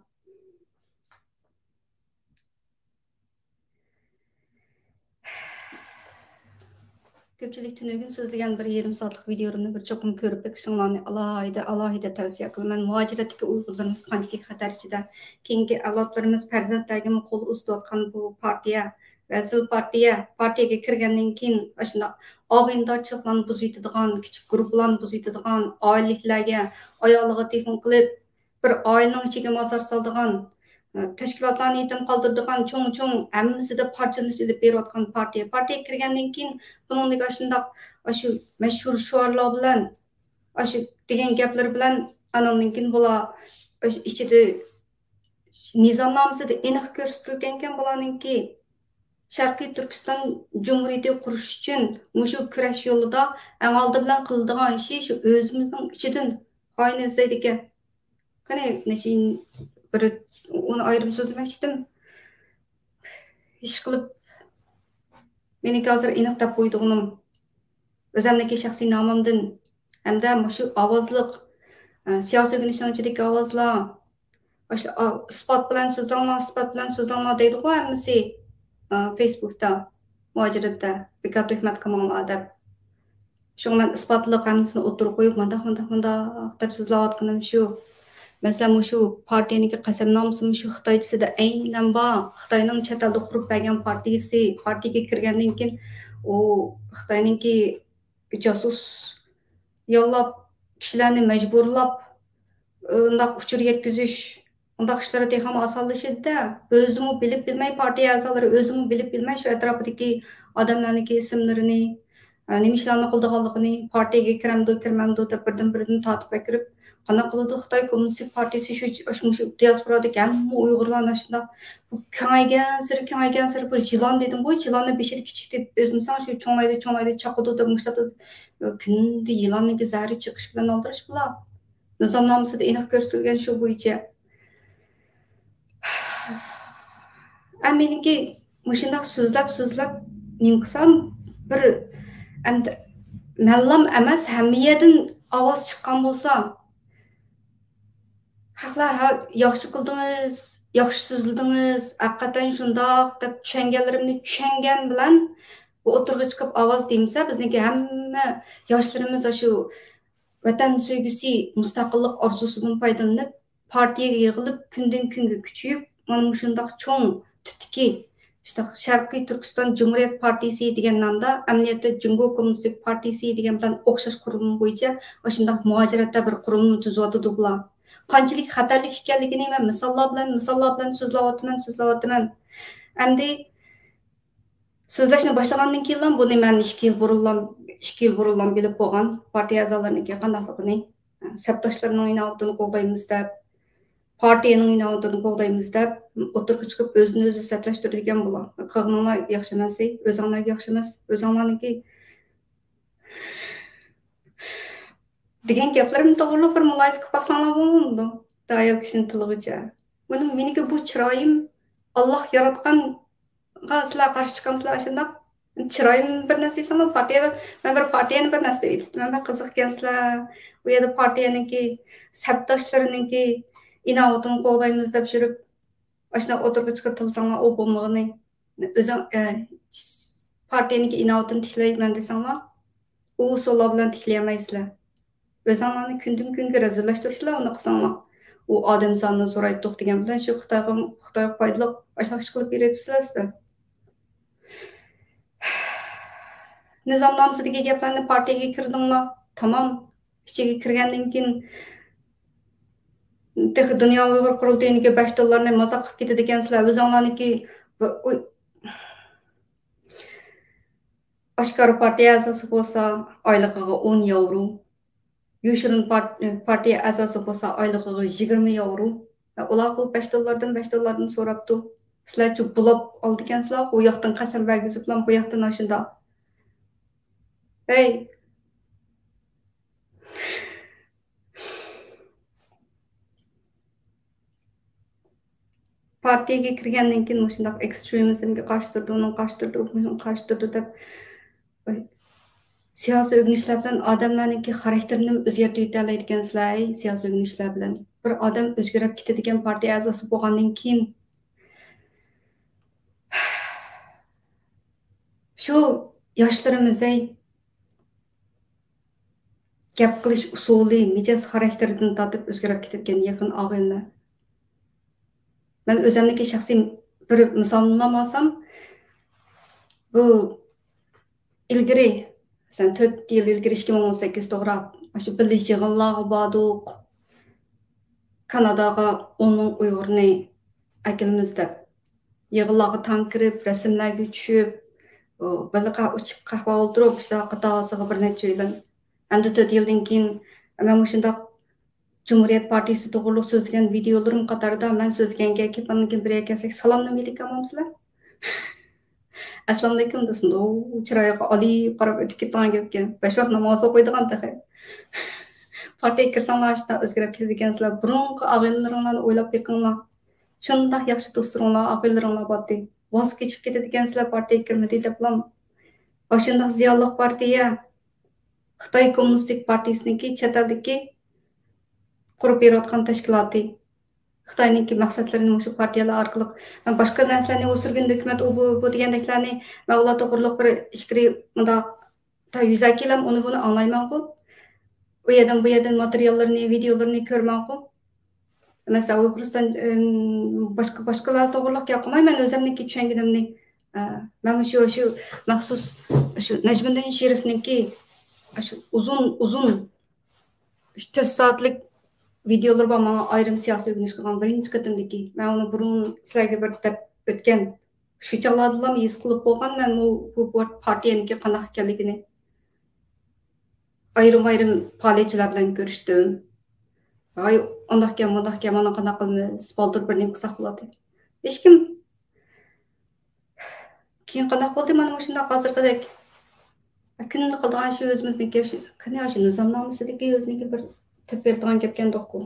كۆپچىلىك تۈنۈگۈن سۆزلىگەن بىر يېرىم سائەتلىك ۋىدېئولىرىمنى بىر چوقۇم كۆرۈپ بېقىشىڭلارنى ئالاھىدە، ئالاھىدە تەۋسىيە قىلىمەن. مۇھاجىرەتتىكى ئۇيغۇرلىرىمىز قانچىلىك خەتەر ئىچىدە. كېيىنكى ئەۋلادلىرىمىز پەرزەنتلەرگىمۇ قول ئۇزىتىۋاتقان بۇ پارتىيە، رەزىل پارتىيە، پارتىيەگە كىرگەندىن كېيىن ئاشۇنداق ئابىنىدارچىلىقلارنى بۇزۇۋېتىدىغان، كىچىك گۇرۇپپىلارنى بۇزۇۋېتىدىغان، ئائىلىلىكلەرگە، ئايالىغا تېلېفون قىلىپ، بىر ئائىلىنىڭ ئىچىگە مازار سالىدىغان، تەشكىلاتلارنى يېتىم قالدۇرىدىغان، چوڭ-چوڭ ھەممىسىدە پارچىلىنىش ئېلىپ بېرىۋاتقان پارتىيە. پارتىيەگە كىرگەندىن كېيىن بۇنىڭدەك ئاشۇنداق، ئاشۇ مەشھۇر شوئارلار بىلەن، ئاشۇ دېگەن گەپلىرى بىلەن، ئاناندىن كېيىن بۇلار ئاشۇ ئىچىدە نىزامنامىسىدا ئېنىق كۆرسىتىلگەنكەن بۇلارنىڭكى، شەرقىي تۈركىستان جۇمھۇرىيىتى قۇرۇش ئۈچۈن مۇشۇ كۈرەش يولىدا ئەڭ ئالدى بىلەن قىلىدىغان ئىشى شۇ ئۆزىمىزنىڭ ئىچىدىن خائىن ئىزدەيدىكەن. قېنى، نەشىن بىر، ئۇنى ئايرىم سۆزلىمەكچىدىم. ئىشقىلىپ، مېنىڭكى ھازىر ئېنىق دەپ قويىدىغىنىم، ئۆزۈمنىڭكى شەخسىي نامىمدىن ھەمدە مۇشۇ ئاۋازلىق، ئە، سىياسىي ئۆگىنىشنىڭ ئىچىدىكى ئاۋازلار، ئاشۇ، ئا، ئىسپات بىلەن سۆزلەڭلار، ئىسپات بىلەن سۆزلەڭلار دەيدىغۇ ھەممىسى، ئا، فېيسبۇكتا، مۇھاجىرەتتە بىكار تۆھمەت قىلماڭلار دەپ. شۇڭا مەن ئىسپاتلىق ھەممىسىنى ئوتتۇرىغا قويۇپ، مۇنداق، مۇنداق، مۇنداق دەپ سۆزلەۋاتقىنىم شۇ. مەسىلەن، مۇشۇ پارتىيەنىڭكى قەسەمنامىسىمۇ شۇ خىتايچىسىدا ئەينەن بار. خىتاينىڭ چەت ئەلدە قۇرۇپ بەرگەن پارتىيىسى، پارتىيەگە كىرگەندىن كېيىن ئۇ خىتاينىڭكى جاسۇس ياللاپ، كىشىلەرنى مەجبۇرلاپ، ئۇنداق ئۇچۇر يەتكۈزۈش، ئۇنداق ئىشلار تېخىمۇ ئاسانلىشىدۇ-دە. ئۆزىمۇ بىلىپ بىلمەي، پارتىيە ئەزالىرى ئۆزىمۇ بىلىپ بىلمەي شۇ ئەتراپىدىكى ئادەملەرنىڭكى ئىسىملىرىنى، ئە، نېمە ئىشلارنى قىلىدىغانلىقىنى، پارتىيەگە كىرەمدۇ، كىرمەمدۇ دەپ بىردىن-بىردىن تارتىپ ئەكىرىپ، قانداق قىلىدۇ؟ خىتاي كوممۇنىستىك پارتىيىسى شۇ، شۇ، شۇ دىياسپورادىكى ھەممە ئۇيغۇرلارنى ئاشۇنداق، بۇ كېڭەيگەنسېرى، كېڭەيگەنسېرى بىر يىلان دېدىمغۇ، يىلاننى بېشىدا كىچىك دەپ ئۆزمىسەڭ شۇ چوڭلايدۇ، چوڭلايدۇ، چاقىدۇ دەپ مۇشۇنداق كۈندە يىلاننىڭكى زەھىرى چىقىش بىلەن ئالدىراش بۇلار. نىزامنامىسىدا ئېنىق كۆرسىتىلگەن شۇ بويىچە. ئە، مېنىڭكى مۇشۇنداق سۆزلەپ، سۆزلەپ نېمە قىلسام، بىر ئەمدى مەنلام ئەمەس، ھەممە يەردىن ئاۋاز چىققان بولسا، خەقلەر ھە، ياخشى قىلدىڭىز، ياخشى سۆزلىدىڭىز، ھەقىقەتەن شۇنداق دەپ چۈشەنگەنلىرىمنى چۈشەنگەن بىلەن بۇ ئوتتۇرىغا چىقىپ ئاۋاز دېمىسە، بىزنىڭكى ھەممە ياشلىرىمىز شۇ ۋەتەن سۆيگۈسى، مۇستەقىللىق ئارزۇسىدىن پايدىلىنىپ، پارتىيەگە يىغىلىپ، كۈندىن كۈنگە كۈچىيىپ، مانا مۇشۇنداق چوڭ تىپتىكى، مۇشۇنداق شەرقىي تۈركىستان جۇمھۇرىيەت پارتىيىسى دېگەن نامدا، ئەمەلىيەتتە جۇڭگو كوممۇنىستىك پارتىيىسى دېگەن بىلەن ئوخشاش قۇرۇلما بويىچە ئاشۇنداق مۇھاجىرەتتە بىر قۇرۇلما تۈزۈۋاتىدۇ بۇلار. قانچىلىك خەتەرلىك ئىكەنلىكىنى مەن مىساللار بىلەن، مىساللار بىلەن سۆزلەۋاتىمەن، سۆزلەۋاتىمەن. ئەمدى سۆزلەشنى باشلىغاندىن كېيىنلا بۇنى مەن ئىككى يىل بۇرۇنلا، ئىككى يىل بۇرۇنلا بىلىپ بولغان، پارتىيە ئەزالىرىنىڭكى قانداقلىقىنى، سەپداشلىرىنىڭ ئىناۋىتىنى قوغدايمىز دەپ، پارتىيەنىڭ ئىناۋىتىنى قوغدايمىز دەپ ئوتتۇرىغا چىقىپ ئۆزىنى ئۆزى سەتلەشتۈرىدىكەن بۇلار. قىلغىنىڭلار ياخشى ئەمەس، ئۆزۈڭلارغا ياخشى ئەمەس، ئۆزۈڭلارنىڭكى دېگەن گەپلىرىمنى توغرىلاپ بىر مۇلاھىزە قىلىپ باقساڭلار بولمامدۇ؟ ئايال كىشىنى تىللىغۇچە. مېنىڭ، مېنىڭكى بۇ چىرايىم، ئاللاھ ياراتقانغا سىلەر قارشى چىقامسىلەر ئاشۇنداق؟ چىرايىم بىر نەرسە دېسەڭلار، پارتىيە، مەن بىر پارتىيەنى بىر نەرسە دەپ ئېيتىپتىمەن. مەن بىر قىزىق ئىكەنسىلەر، ئۇ يەردە پارتىيەنىڭكى سەپداشلىرىنىڭكى ئىناۋىتىنى قوغدايمىز دەپ يۈرۈپ، ئاشۇنداق ئوتتۇرىغا چىقىپ تىللىساڭلار، ئۇ بولمىغىنى. ئۆزۈڭ، ئە، پارتىيەنىڭكى ئىناۋىتىنى تىكلەيمەن دېسەڭلار، ئۇ ئۇسۇللار بىلەن تىكلىيەلمەيسىلەر. ئۆزۈڭلارنى كۈندىن كۈنگە رەزىللەشتۈرۈشلەر ئۇنداق قىلساڭلار. ئۇ ئادەم سانىنى زورايتتۇق دېگەن بىلەن شۇ خىتايغا، خىتايغا پايدىلىق ئاشۇنداق ئىش قىلىپ يۈرۈۋېتىپسىلەر سىلەر. نىزامنامىسىدىكى گەپلەرنى پارتىيەگە كىردىڭلار، تامام. ئىچىگە كىرگەندىن كېيىن تېخى دۇنيا ئۇيغۇر قۇرۇلتىيىنىڭكى بەش دوللارنى مازاق قىلىپ كېتىدىكەنسىلەر. ئۆزۈڭلارنىڭكى بۇ، ئۇ، ئاشكارا پارتىيە ئەزاسى بولسا ئايلىقىغا ئون ياۋرو، يوشۇرۇن پارت-، پارتىيە ئەزاسى بولسا ئايلىقىغا يىگىرمە ياۋرو. ئۇلار بۇ بەش دوللاردىن، بەش دوللاردىن سوراپتۇ. سىلەرچۇ بۇلاپ ئالىدىكەنسىلەر، ئۇ ياقتىن قەسەم بەرگۈزۈپلا بۇ ياقتىن ئاشۇنداق. ھەي! پارتىيەگە كىرگەندىن كېيىن مۇشۇنداق ئېكسترېمىزمگە قارشى تۇرىدۇ، ئۇنىڭغا قارشى تۇرىدۇ، مۇشۇنىڭغا قارشى تۇرىدۇ دەپ، سىياسىي ئۆگىنىشلەر بىلەن ئادەملەرنىڭكى خاراكتېرىنى ئۆزگەرتىۋېتەلەيدىكەنسىلەر، ھەي، سىياسىي ئۆگىنىشلەر بىلەن. بىر ئادەم ئۆزگىرىپ كېتىدىكەن پارتىيە ئەزاسى بولغاندىن كېيىن. شۇ ياشلىرىمىز، ھەي، گەپ قىلىش ئۇسۇلى، مىجەز خاراكتېرىدىن تارتىپ ئۆزگىرىپ كېتىدىكەن يېقىن ئاغىنىلەر. مەن ئۆزۈمنىڭكى شەخسىي بىر مىسالىنى ئالسام، بۇ ئىلگىرى، مەسىلەن، تۆت يىل ئىلگىرى، ئىككى مىڭ ئون سەككىز توغرا، مۇشۇ بىللە يىغىنلارغا باردۇق. كاناداغا ئون مىڭ ئۇيغۇرنى ئەكېلىمىز دەپ، يىغىنلارغا تاڭ كىرىپ، رەسىملەرگە چۈشۈپ، بىللە قە-، ئىچىپ قەھۋە ئولتۇرۇپ، شۇنداق قاتارسىغا بىر نەچچە يىلدىن. ئەمدى تۆت يىلدىن كېيىن مەن مۇشۇنداق جۇمھۇرىيەت پارتىيىسى توغرۇلۇق سۆزلىگەن ۋىدىيولىرىم قاتارىدا مەن سۆزلىگەن گەپ، ئاندىن كېيىن بىر يەرگە كەلسەك، سالامنى ئېيتىپ كەلمەمسىلەر؟ ئەسسالامۇئەلەيكۇم دېسىمۇ، چىرايىغا ئالىيىپ قاراپ ئۆتۈپ كېتىدىغان گەپكەن. بەش ۋاق ناماز ئوقۇيدىغان تېخى. پارتىيەگە كىرسەڭلار، شۇنداق ئۆزگىرىپ كېتىدىكەنسىلەر. بۇرۇنقى ئاغىنىلىرىڭلارنى ئويلاپ بېقىڭلار. شۇنداق ياخشى دوستلىرىڭلار، ئاغىنىلىرىڭلار بارتى. ۋاز كېچىپ كېتىدىكەنسىلەر پارتىيەگە كىرمىدى دەپلا. ئاشۇنداق زىيانلىق پارتىيە، خىتاي كوممۇنىستىك پارتىيىسىنىڭكى چەت ئەلدىكى قۇرۇپ بېرىۋاتقان تەشكىلاتى. خىتاينىڭكى مەقسەتلىرىنى مۇشۇ پارتىيەلەر ئارقىلىق، مەن باشقا نەرسىلەرنى، ئۇ سۈرگۈندە ھۆكۈمەت، ئۇ بۇ، بۇ دېگەندەكلەرنى مەن ئۇلار توغرۇلۇق بىر ئىچكىرى مۇنداق تا يۈزەكىلەم ئۇنى بۇنى ئاڭلايمەنغۇ. ئۇ يەردىن بۇ يەردىن ماتېرىياللىرىنى، ۋىدىيولىرىنى كۆرىمەنغۇ. مەسىلەن، ئۇيغۇرىستان، ئىم، باشقا، باشقىلار توغرىلىق گەپ قىلماي، مەن ئۆزۈمنىڭكى چۈشەنگىنىمنى، ئە، مەن شۇ، شۇ مەخسۇس شۇ نەجمىدىن شېرىفنىڭكى شۇ ئۇزۇن، ئۇزۇن ئۈچ تۆت سائەتلىك ۋىدېئولىرى بار، ماڭا ئايرىم سىياسىي ئۆگىنىش قىلغان بىرىنچى قېتىمدىكى. مەن ئۇنى بۇرۇن سىلەرگە بىر دەپ ئۆتكەن. شۇ چاغلاردىلا ھېس قىلىپ بولغان مەن بۇ، بۇ، بۇ پارتىيەنىڭكى قانداق ئىكەنلىكىنى. ئايرىم-ئايرىم پائالىيەتچىلەر بىلەن كۆرۈشتۈم. ھاي، ئۇنداقكەن، مۇنداقكەن، مانا قانداق قىلىمىز، بالدۇر بىر نېمە قىلساق بولاتتى. ھېچكىم. كېيىن قانداق بولدى؟ مانا مۇشۇنداق ھازىرقىدەك. كۈندە قىلىدىغان ئىشى ئۆزىمىزنىڭكى، شۇ، قېنى شۇ نىزامنامىسىدىكى ئۆزىنىڭكى بىر تېپىپ بېرىدىغان گەپكەندۇققۇ.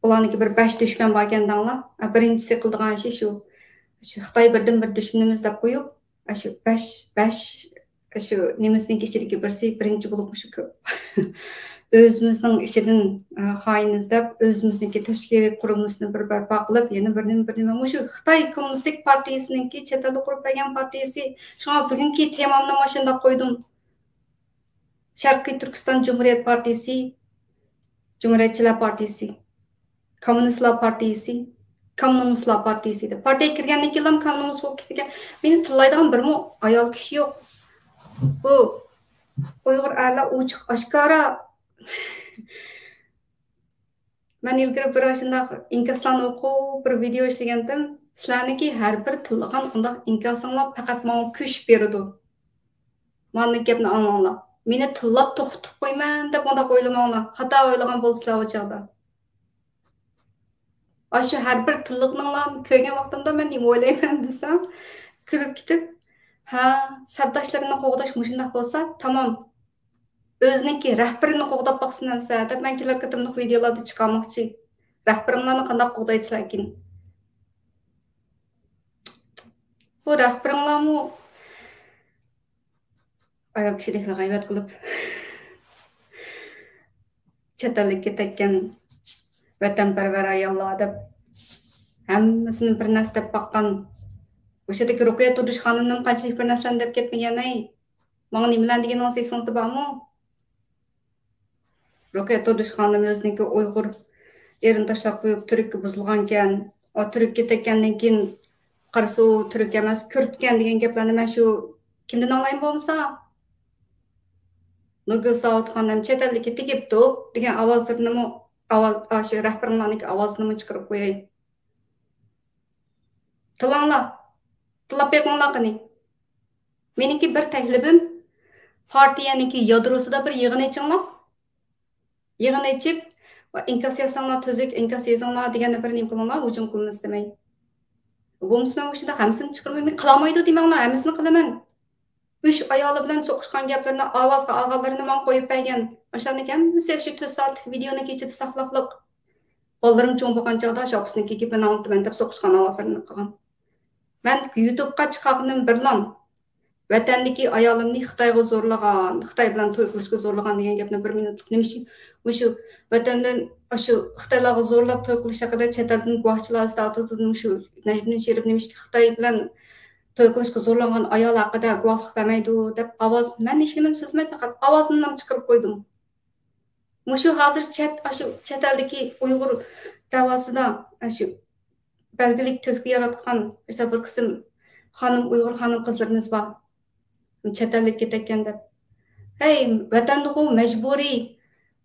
ئۇلارنىڭكى بىر بەش دۈشمەن باركەن دەڭلار. بىرىنچىسى قىلىدىغان ئىشى شۇ، شۇ خىتاي بىردىن بىر دۈشمىنىمىز دەپ قويۇپ، شۇ بەش، بەش، شۇ نېمىسىنىڭكى ئىچىدىكى بىرسى بىرىنچى بولۇپ مۇشۇ كۆپ. ئۆزىمىزنىڭ ئىچىدىن، ئە، خائىن ئىزدەپ، ئۆزىمىزنىڭكى تەشكىلىي قۇرۇلمىسىنى بىر بەرپا قىلىپ، يەنە بىر نېمە، بىر نېمە. مۇشۇ خىتاي كوممۇنىستىك پارتىيىسىنىڭكى چەت ئەلدە قۇرۇپ بەرگەن پارتىيىسى. شۇڭا بۈگۈنكى تېمامنى مۇشۇنداق قويدۇم. شەرقىي تۈركىستان جۇمھۇرىيەت پارتىيىسى، جۇمھۇرىيەتچىلەر پارتىيىسى، كوممۇنىستلار پارتىيىسى، كوممۇنىستلار پارتىيىسى دەپ. پارتىيەگە كىرگەندىن كېيىنلا كوممۇنىست بولۇپ كېتىدىكەن. مېنى تىللايدىغان بىرمۇ ئايال كىشى يوق. بۇ ئۇيغۇر ئەرلەر ئوچۇق ئاشكارا. مەن ئىلگىرى بىر ئاشۇنداق ئىنكاسلارنى ئوقۇپ، بىر ۋىدېئو ئىشلىگەنتىم. سىلەرنىڭكى ھەر بىر تىللىغان ئۇنداق ئىنكاسىڭلار پەقەت ماڭا كۈچ بېرىدۇ. مانا گەپنى ئاڭلاڭلار. مېنى تىللاپ توختىتىپ قويىمەن دەپ ئۇنداق ئويلىماڭلار. خاتا ئويلىغان بولىسىلەر ئۇ چاغدا. ئاشۇ ھەر بىر تىللىغىنىڭلارنى كۆرگەن ۋاقتىمدا مەن نېمە ئويلايمەن دېسەم، كۈلۈپ كېتىپ، ھە، سەپداشلىرىنى قوغداش مۇشۇنداق بولسا، تامام. ئۆزىنىڭكى رەھبىرىنى قوغداپ باقسۇن ئەمسە دەپ مەن كېلەر قېتىملىق ۋىدېئولاردا چىقارماقچى. رەھبىرىڭلارنى قانداق قوغدايدىسىلەركىن؟ بۇ رەھبىرىڭلارمۇ ئايال كىشىدەكلا غەيۋەت قىلىپ، چەت ئەللىككە كېتەككەن ۋەتەنپەرۋەر ئاياللار دەپ، ھەممىسىنى بىر نەرسە دەپ باققان. ئوشۇ يەردىكى رۇقىيە تۇردۇش خانىمنىمۇ قانچىلىك بىر نەرسىلەرنى دەپ كەتمىگەن، ھەي. ماڭا نېمىلەرنى دېگىنىڭىز ئېسىڭىزدە بارمۇ؟ رۇقىيە تۇردۇش خانىم ئۆزىنىڭكى ئۇيغۇر ئېرىنى تاشلاپ قويۇپ، تۈرككە بۇزۇلغانكەن. ئۇ تۈرككە كەتكەندىن كېيىن قارىسا، ئۇ تۈرك ئەمەس، كۈردكەن دېگەن گەپلەرنى مەن شۇ كىمدىن ئاڭلايمەن بولمىسا؟ نۇرگۈل ساۋۇت خانىم چەت ئەللىككە تېگىپتۇ دېگەن ئاۋازلىرىنىمۇ، ئاۋاز، ئاشۇ رەھبىرىڭلارنىڭكى ئاۋازىنىمۇ چىقىرىپ قوياي. تىللاڭلار. تىللاپ بېقىڭلار قېنى. مېنىڭكى بىر تەكلىپىم، پارتىيەنىڭكى يادروسىدا بىر يىغىن ئېچىڭلار. يىغىن ئېچىپ، ئىنكاس يازساڭلار، تۈزۈك ئىنكاس يېزىڭلار دېگەندە بىر نېمە قىلىڭلار، ھۇجۇم قىلىمىز دېمەي. بولمىسا مەن مۇشۇنداق ھەممىسىنى چىقىرمايمەن، قىلالمايدۇ دېمەڭلار، ھەممىسىنى قىلىمەن. ئۈچ ئايالى بىلەن سوقۇشقان گەپلىرىنى ئاۋازغا ئالغانلىرىنى ماڭا قويۇپ بەرگەن. ئاشۇلارنىڭ ھەممىسى شۇ تۆت سائەتلىك ۋىدېئونىڭ ئىچىدە ساقلاقلىق. بالىلىرىم چوڭ بولغان چاغدا شۇ ئاپىسىنىڭكى گېپىنى ئاڭلىتىمەن دەپ سوقۇشقان ئاۋازلىرىنى قىلغان. مەن يۇتۇبقا چىقارغىنىم بىرلا، ۋەتەندىكى ئايالىمنى خىتايغا زورلىغان، خىتاي بىلەن توي قىلىشقا زورلىغان دېگەن گەپنى بىر مىنۇتلۇق نېمە ئۈچۈن مۇشۇ ۋەتەندىن ئاشۇ خىتايلارغا زورلاپ توي قىلىش ھەققىدە چەت ئەلدىن گۇۋاھچىلار ئىزدەۋاتىدۇ، مۇشۇ نەجمىدىن شېرىپ نېمىشقا خىتاي بىلەن توي قىلىشقا زورلانغان ئايال ھەققىدە گۇۋاھلىق بەرمەيدۇ دەپ ئاۋاز، مەن ھېچنېمىنى سۆزلىمەي پەقەت ئاۋازىمنىلا چىقىرىپ قويدۇم. مۇشۇ ھازىر چەت، ئاشۇ چەت ئەلدىكى ئۇيغۇر دەۋاسىدا، ئاشۇ بەلگىلىك تۆھپە ياراتقان، مىسال، بىر قىسىم خانىم، ئۇيغۇر خانىم قىزلىرىمىز بار. چەت ئەللىككە كېتەككەن دەپ. ھەي، ۋەتەندىغۇ مەجبۇرىي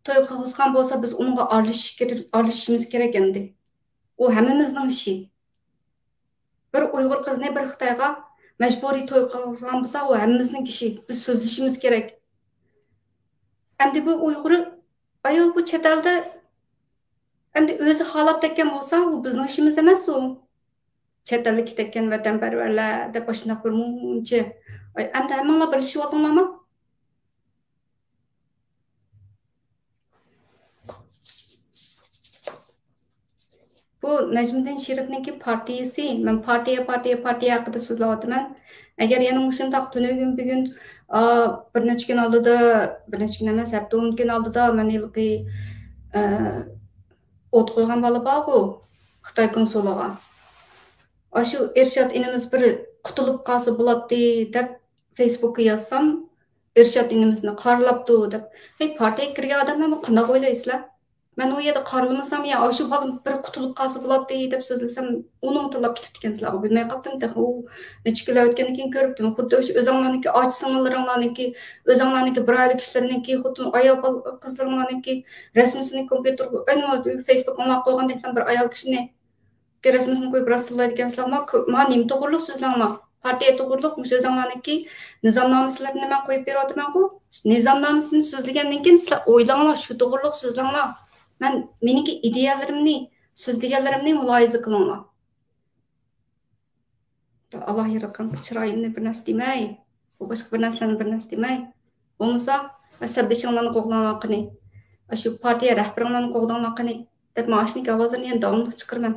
توي قىلغۇزغان بولسا، بىز ئۇنىڭغا ئارىلىشىش كېرە-، ئارىلىشىشىمىز كېرەك ئەمدى. ئۇ ھەممىمىزنىڭ ئىشى. بىر ئۇيغۇر قىزنى بىر خىتايغا مەجبۇرىي توي قىلغۇزغان بولسا، ئۇ ھەممىمىزنىڭ ئىشى. بىز سۆزلىشىمىز كېرەك. ئەمدى بۇ ئۇيغۇر ئايال بۇ چەت ئەلدە ئەمدى ئۆزى خالاپ تەككەن بولسا، ئۇ بىزنىڭ ئىشىمىز ئەمەس ئۇ. چەت ئەلگە كېتەككەن ۋەتەنپەرۋەرلەر دەپ ئاشۇنداق بىر مۇنچە. ئەمدى ھەممىڭلار بىرلىشىۋالدىڭلارمۇ؟ بۇ نەجمىدىن شېرىپنىڭكى پارتىيىسى، مەن پارتىيە، پارتىيە، پارتىيە ھەققىدە سۆزلەۋاتىمەن. ئەگەر يەنە مۇشۇنداق تۈنۈگۈن بۈگۈن، ئا، بىر نەچچە كۈن ئالدىدا، بىر نەچچە كۈن ئەمەس، ھەپتە ئون كۈن ئالدىدا مەن ھېلىقى، ئە، ئوت قويغان بالا بارغۇ، خىتاي كونسۇلىغا. ئاشۇ ئىرشات ئىنىمىز بىر قۇتۇلۇپ قالسا بولاتتى دەپ فېيسبۇكقا يازسام، ئىرشات ئىنىمىزنى قارىلاپتۇ دەپ. ھەي، پارتىيەگە كىرگەن ئادەملەر بۇ قانداق ئويلايسىلەر؟ مەن ئۇ يەردە قارىلىمىسام، يا ئاشۇ بالام بىر قۇتۇلۇپ قالسا بولاتتى دەپ سۆزلىسەم، ئۇنىمۇ تىللاپ كېتىپتىكەنسىلەر. بىلمەي قاپتىمەن تېخى. ئۇ نەچچە كۈنلەر ئۆتكەندىن كېيىن كۆرۈپتىمەن. خۇددى ئاشۇ ئۆزۈڭلارنىڭكى ئاچا سىڭىللىرىڭلارنىڭكى، ئۆزۈڭلارنىڭكى بىر ئائىلە كىشىلىرىنىڭكى، خوتۇن، ئايال بال-، قىزلىرىڭلارنىڭكى رەسىمىسىنى كومپيۇتېرغا، ئەنە، فېيسبۇكقا قويغاندەكلا بىر ئايال كىشىنى رەسىمىسىنى قويۇپ راستلايدىكەنسىلەر. ما كۆ-، ما نېمە توغرۇلۇق سۆزلەڭلار؟ پارتىيە توغرۇلۇق مۇشۇ ئۆزۈڭلارنىڭكى نىزامنامىسىلىرىنى مەن قويۇپ بېرىۋاتىمەنغۇ. نىزامنامىسىنى سۆزلىگەندىن كېيىن سىلەر ئويلاڭلار، شۇ توغرۇلۇق سۆزلەڭلار. مەن، مېنىڭكى ئىدىيەلىرىمنى، سۆزلىگەنلىرىمنى مۇلاھىزە قىلىڭلار. ئاللا ياراتقان چىرايىمنى بىر نەرسە دېمەي، بۇ باشقا بىر نەرسىلەرنى بىر نەرسە دېمەي. بولمىسا، سەپدىشىڭلارنى قوغداڭلار قېنى، ئاشۇ پارتىيە رەھبىرىڭلارنى قوغداڭلار قېنى، دەپ مانا ئاشۇنداكى ئاۋازلارنى يەنە داۋاملىق چىقىرىمەن.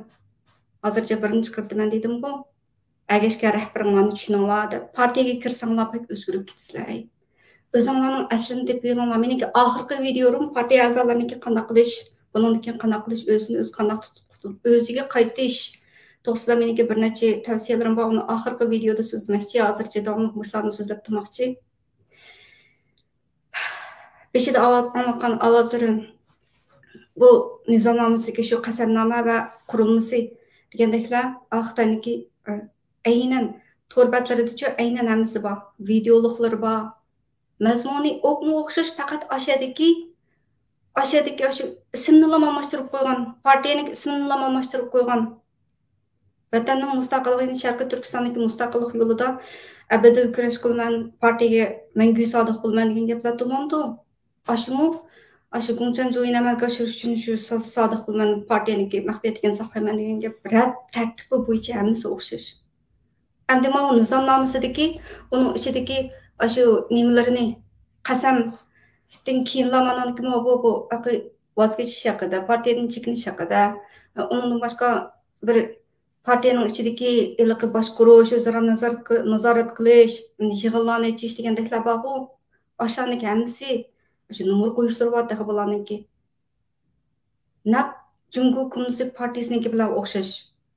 ھازىرچە بىرنى چىقىرىپ دېمەن دېدىمغۇ. ئەگەشكەن رەھبىرىڭلارنى چۈشىنىڭلار دەپ، پارتىيەگە كىرسەڭلار بەك ئۆزگىرىپ كېتىسىلەر. ئۆزۈڭلارنىڭ ئەسلىنى تېپىۋېلىڭلار. مېنىڭكى ئاخىرقى ۋىدىيولىرىم پارتىيە ئەزالىرىنىڭكى قانداق قىلىش، بۇنىڭدىن كېيىن قانداق قىلىش، ئۆزىنى ئۆزى قانداق تۇتۇپ قۇتۇلۇپ، ئۆزىگە قايتىش توغرىسىدا مېنىڭكى بىر نەچچە تەۋسىيەلىرىم بار. ئۇنى ئاخىرقى ۋىدىيودا سۆزلىمەكچى. ھازىرچە داۋاملىق مۇشۇلارنى سۆزلەپ تۇرماقچى. بېشىدا ئاۋاز ئاڭلاتقان ئاۋازلىرىم، بۇ نىزامنامىسىدىكى شۇ قەسەمنامە ۋە قۇرۇلمىسى دېگەندەكلەر، ئا، خىتاينىڭكى، ئە، ئەينەن تور بەتلىرىدىچۇ ئەينەن ھەممىسى بار. ۋىدىيولۇقلىرى بار. مەزمۇنى ئوپمۇ ئوخشاش، پەقەت ئاشەدىكى، ئاشەدىكى ئاشۇ ئىسىمنىلا ئالماشتۇرۇپ قويغان، پارتىيەنىڭ ئىسمىنىلا ئالماشتۇرۇپ قويغان. ۋەتەننىڭ مۇستەقىللىقى، شەرقىي تۈركىستاندىكى مۇستەقىللىق يولىدا ئەبەدىل كۈرەش قىلىمەن، پارتىيەگە مەڭگۈ سادىق بولىمەن دېگەن گەپلەر تۇرمامدۇ؟ ئاشۇمۇ، ئاشۇ گۇڭچەن جۇيىنى ئەمەلگە ئاشۇرۇش ئۈچۈن شۇ سا-، سادىق بولىمەن، پارتىيەنىڭكى مەخپىيەتلىكىنى ساقلايمەن دېگەن گەپ رەت تەرتىپى بويىچە ھەممىسى ئوخشاش. ئەمدى ماۋۇ نىزامنامىسىدىكى، ئۇنىڭ ئىچىدىكى ئاشۇ نېمىلىرىنى، قەسەمدىن كېيىنلا مانانىكى ماۋۇ، بۇ، بۇ، بۇ ۋاز كېچىش ھەققىدە، پارتىيەدىن چېكىنىش ھەققىدە، ئۇنىڭدىن باشقا بىر پارتىيەنىڭ ئىچىدىكى ھېلىقى باشقۇرۇش، ئۆزئارا نازارەت قىل-، نازارەت قىلىش، يىغىنلارنى ئېچىش دېگەندەكلەر بارغۇ، ئاشۇلارنىڭكى ھەممىسى، شۇ نومۇر قويۇشلىرى بار تېخى بۇلارنىڭكى. نەق جۇڭگو كوممۇنىستىك پارتىيىسىنىڭكى بىلەن ئوخشاش.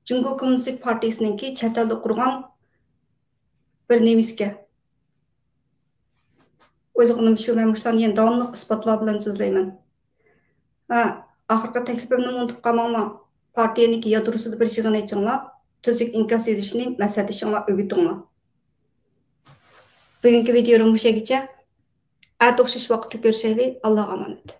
جۇڭگو كوممۇنىستىك پارتىيىسىنىڭكى چەت ئەلدە قۇرغان بىر نېمىسىكەن. ئويلىغىنىم شۇ، مەن مۇشۇلارنى يەنە داۋاملىق ئىسپاتلار بىلەن سۆزلەيمەن. ھە، ئاخىرقى تەكلىپىمنىمۇ ئۇنتۇپ قالماڭلار. پارتىيەنىڭكى يادروسىدا بىر يىغىن ئېچىڭلار، تۈزۈك ئىنكاس يېزىشنى مەسلىھەتلىشىڭلار، ئۆگىتىڭلار. بۈگۈنكى ۋىدىيولىرىم مۇشۇ يەرگىچە. ئەتە ئوخشاش ۋاقىتتا كۆرۈشەيلى. ئاللاغا ئامانەت.